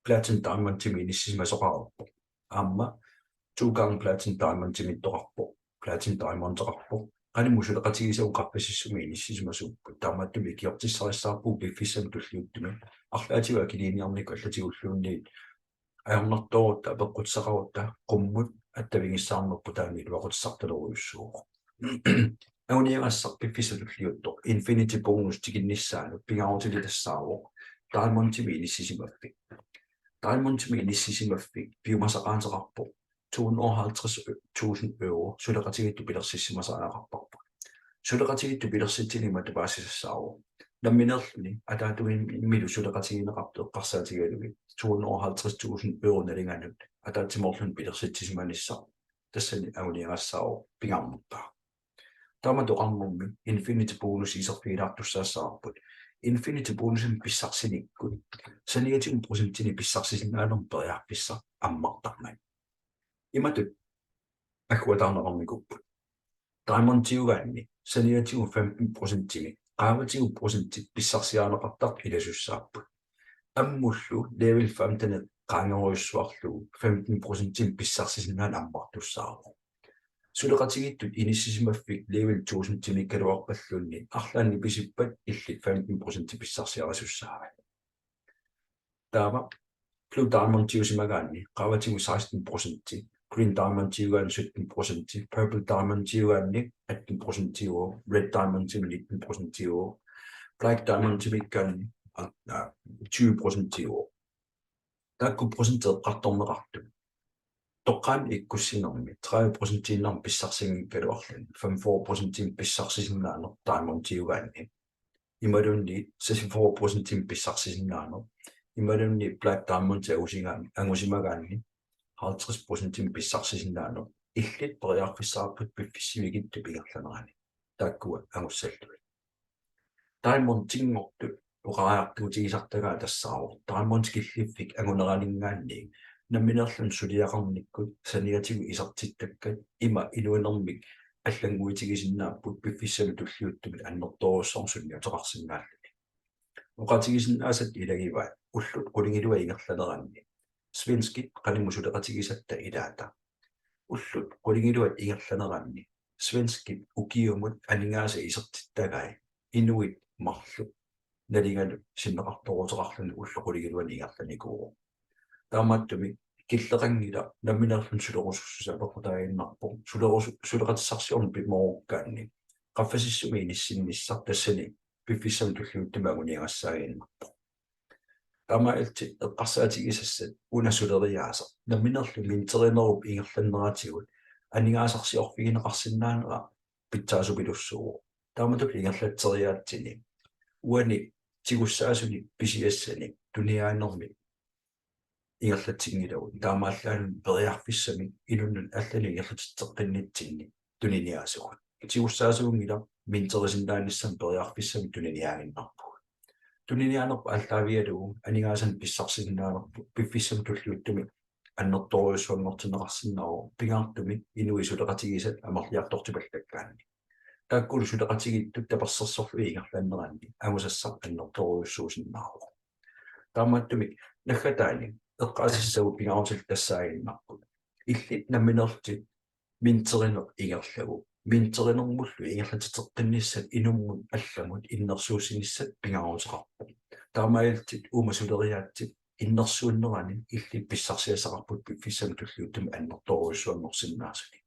Platinum Diamondimik inissisimasoqareerpoq. Aamma to gange Platinum Diamondimiittoqarpoq. Platinum Diamondeqarpoq. Qanimut suleqatigisavut qaffasissumi inissisimasuupput. Taamaattumik ikiortissarissaarpugut piffissami tulliuttumi. Arlaatigut akiliiniarnikkut allatigulluunniit ajornartoorutta apeqqutissaqarutta qummut attavigissaarnerput taanna iluaqutissartalerujussuuvoq. Anguniagassaq piffissaq tulliuttoq Infinity Bonus tikinnissaanut pingaarutilik tassaavoq Diamondimi inissisimaffik. Diamondimi inissisimaffik piumasaqaateqarpoq to hundrede og halvtreds tusind euro suleqatigiittut pilersissimasariaqarparput. Suleqatigiittut pilersitsineq imatut paasisassaavoq. Nammineerluni ataatungiimilu suleqatigineqartut eqqarsaatigalugit to hundrede og halvtreds tusind euro nalinganut ataatsimoorluni pilersitsisimanissaq tassani anguniagassaavoq pingaarnerpaaq. Taamatut oqarnermi Infinity Bonus iserfigilaartussaassavarput. Infinity Bonusimik pissarsinikkut saniatigut procentinik pissarsisinnaanermut periarfissaq ammartarmat. Imatut agguataarneqarnikuupput. Diamondiugaanni saniatigut femten procentimik qaavatigut procentit pissarsiarineqartartut ilasussaapput. Ammullu level femtenit qaangerujussuarlugu femten procentimik pissarsisinnaaneq ammartussaavoq. Suleqatigiittut inissisimaffik level tusindimiikkaluarpalluunniit arlaannik pisippat illit femten procent pissarsiarisussaavat. Taava Blue Diamondiusimagaanni qaavatigut seksten procent, Green Diamondiugaanni sytten procent, Purple Diamondiugaanni atten procent, Red Diamondimi nitten procent, Black Diamondimiikkaanni, aa, tyve procent. Taakku procentit eqqartorneqartut toqqaannaq ikkussinermi tredive procentiinnarmik pissarsinngikkaluarluni femogfyrre procentinik pissarsisinnaaneq Diamondiugaanni, imaluunniit seksogfyrre procentinik pissarsisinnaaneq, imaluunniit Black Diamond angusigaan-, angusimagaanni halvtreds procentinik pissarsisinnaaneq, illit periarfissaqarputit piffissap sivikitsup ingerlanerani taakkua angussallugit. Diamondinngortut oqariartuutigisartagaat tassaavoq Diamond killiffik anguneraninngaanniit nammineerluni suliaqarnikkut saniatigut isertittakkat ima inuunermik allannguitigisinnaapput piffissami tulliuttumi annertoorujussuarmik sunniuteqarsinnaalluni. Oqaatigisinnaasat ilagivaat ullut qulingiluat ingerlaneranni svenskit qanimut suleqatigisatta ilaata. Ullut qulingiluat ingerlaneranni svenskit ukiumut aningaasat isertittagai inuit marluk nalinganut sinneqartooruteqarluni ullut qulingiluanni ingerlanikuuvoq. Taamaattumik killeqanngilaq nammineerluni sulerusussuseq apeqqutaaginnarpoq. Sulerusu-, suleqatissarsiorneq pimoorukkaanni qaffasissumi inissinnissaq tassani piffissami tulliuttumi anguniagassaaginnarpoq. Taamaalillutit eqqarsaatigisassat una suleriaaseq nammineerluni minterinerup ingerlanneratigut aningaasarsiorfigineqarsinnaanera pitsaasupilussuuvoq. Taamatullu ingerlatseriaatsini uani tigussaasuni pisiassani tuniniaanermi ingerlatsinngilagut. Taamaallaat periarfissamik inunnut allanut ingerlatitseqqinnitsinni tuniniaasugut. Tigussaasuunngilaq minterisinnaanissamut periarfissamik tuniniaaginnarpugut. Tuniniaanerput aallaavigalugu aningaasanik pissarsisinnaanerput piffissami tulliuttumi annertoorujussuanngortinneqarsinnaavoq, pingaartumik inuit suleqatigisat amerliartortipallakkaanni. Taakkulu suleqatigiittut tapersersorlugit ingerlanneranni angusassaq annertoorujussuusinnaavoq. Taamaattumik naggataani eqqaasissagut pingaarutillit tassaaginnarput: illit nammineerlutit minterineq ingerlagu, minterinermullu ingerlatitseqqinnissat inummut allamut innersuussinissat pingaaruteqarpoq. Taamaalillutit uuma suleriaatsit innersuunnerani illit pissarsiassaqarputit piffissami tulliuttumi annertoorujussuanngorsinnaasunik.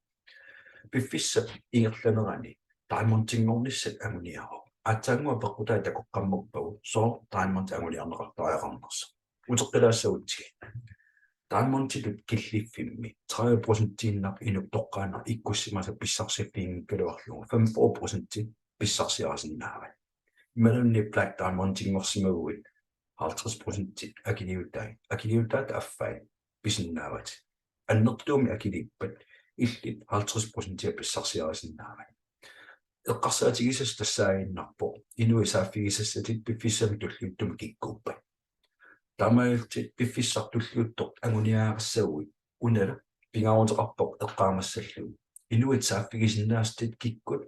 Piffissap ingerlanerani Diamondinngornissat anguniaruk. Aatsaannguaq peqqutai takoqqammerpagut sooq Diamond anguniarneqartariaqarnersoq. Uteqqilaassagutsigit. Diamonditut killiffimmi tredive procentiinnaq inuk toqqaannaq ikkussimasoq pissarsiffiginngikkaluarlugu femogfyrre procenti pissarsiarisinnaavat. Imaluunniit Black Diamondinngorsimaguit halvtreds procenti akiliutai, akiliutaata affai pisinnaavatit. Annertuumik akiliippat illit halvtreds procentia pissarsiarisinnaavat. Eqqarsaatigisassaq tassaaginnarpoq inuit saaffigisassatit piffissami tulliuttumi kikkuuppat. Taamaalillutit piffissaq tulliuttoq anguniagassaguit unalu pingaaruteqarpoq eqqaamassallugu: inuit saaffigisinnaasatit kikkut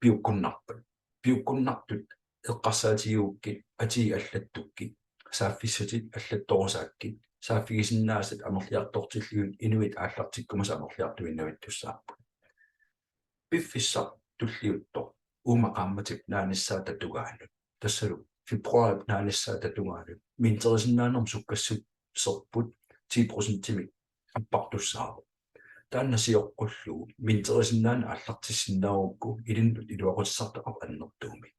piukkunnarpat? Piukkunnartut eqqarsaatigigukkit atii allattukkit, saaffissatit allattorusaakkit, saaffigisinnaasat amerliartortillugit inuit aallartikkumasut amerliartuinnavittussaapput. Piffissaq tulliuttoq uuma qaammatip naanissaata tungaanut, tassalu februaarip naanissaata tungaanut, minterisinnaanermut sukkassuserput ti procentimik appartussaavoq. Taanna sioqqullugu minterisinnaaneq aallartissinnaagukku ilinnut iluaqutissartaqarpoq annertuumik.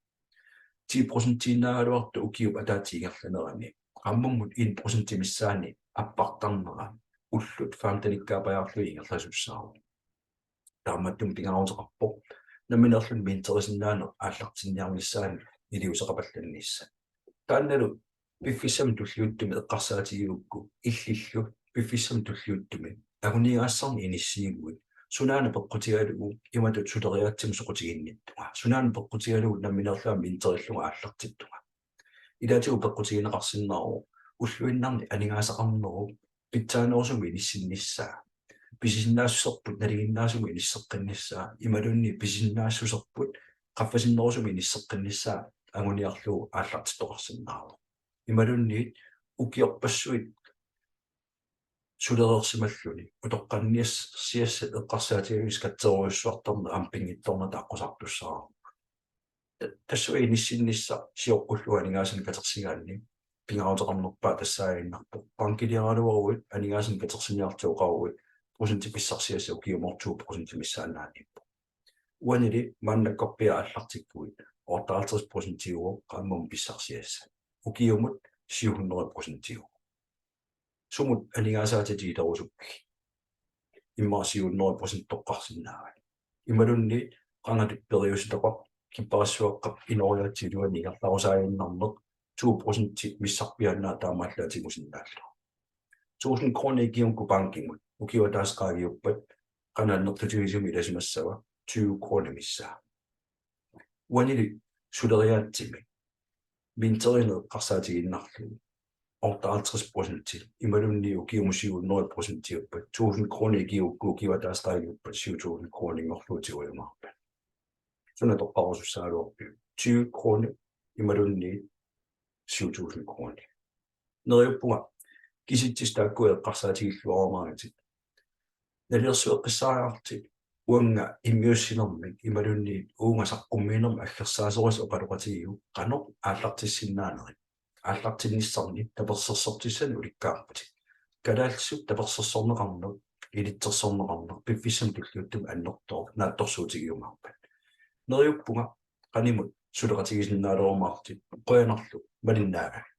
Ti procentiinnaagaluartoq ukiup ataatsip ingerlanerani qaammammut en procenti missaani appartarnera ullut femtenikkaappajaarlugit ingerlasussaavoq. Taamaattumik pingaaruteqarpoq nammineerluni minterisinnaaneq aallartinniarnissaanut iliuuseqapallannissaq. Taannalu piffissami tulliuttumi eqqarsaatigigukku illillu piffissami tulliuttumi anguniagassannik inissiguit, sunaana peqqutigalugu imatut suleriaatsimut soqutiginnittunga, sunaana peqqutigalugu nammineerlunga minterillugu aallartittunga. Ilaatigut peqqutigineqarsinnaavoq ulluinnarni aningaasaqarnerup pitsaanerusumik inissinnissaa, pisisinnaassuserput nalinginnaasumik inisseqqinnissaa imaluunniit pisisinnaassuserput qaffasinnerusumik inisseqqinnissaa anguniarlugu aallartittoqarsinnaavoq. Imaluunniit ukiorpassuit sulereersimalluni utoqqalinersiassat eqqarsaatigalugit skatserujussuartarneq aamma pinngitsoornata aqqusartussaavoq. Ta-, tassunga inissinnissaq sioqqullugu aningaasanik katersigaanni pingaaruteqarnerpaaq tassaaginnarpoq: bankiliaraluaruit aningaasanik katersiniarlutit oqaruit procentit pissarsiassat ukiumoortoq to procenti missaannaaniippoq. Uanili maannakkorpiaq aallartikkuit otteoghalvtreds procentiuvoq qaammammut pissarsiassat, ukiumut syv hundrede procentiuvoq. Sumut aningaasaatit ilerusukkit? Immaqa syv hundrede procent toqqarsinnaavat. Imaluunniit qangatut periuseq takoq kipparissuaqqap inooriaatsip iluani ingerlarusaaginnarneq to procenti missarpiaannaat taamaallaat tigusinnaallugu. Tusind kroner ikigukku bankimut ukiup ataaseq qaangiuppat qanoq annertutigisumik ilasimassava? Tyve kroner missaa. Uanili suleriaatsimi minterineq eqqarsaatigiinnarlugu otteoghalvtreds procent imaluunniit ukiumut syv hundrede procentiuppat, tusind kroner ikiuukku ukiup ataaseq taaguppat syv tusind kroninngorluutiujumaarpat. Suna toqqarusussagaluarpiuk? Tyve kroner imaluunniit syv tusind kroner. Neriuppunga kisitsisit taakku eqqarsaatigilluarumaaritit. Nalilersueqqissaariarlutit uanga immiussinermik imaluunniit uunga saqqummiinermik aggersaasorisat oqaloqatigiuk qanoq aallartissinnaanerit. Aallartinnissannik tapersersortissanik ulikkaarputit. Kalaallisut tapersersorneqarneq, ilitsersorneqarneq piffissami tulliuttumi annertooq naatsorsuutigiumaarpat. Neriuppunga qanimut suleqatigisinnaalerumaarlutit, qujanarlu malinnaagavit.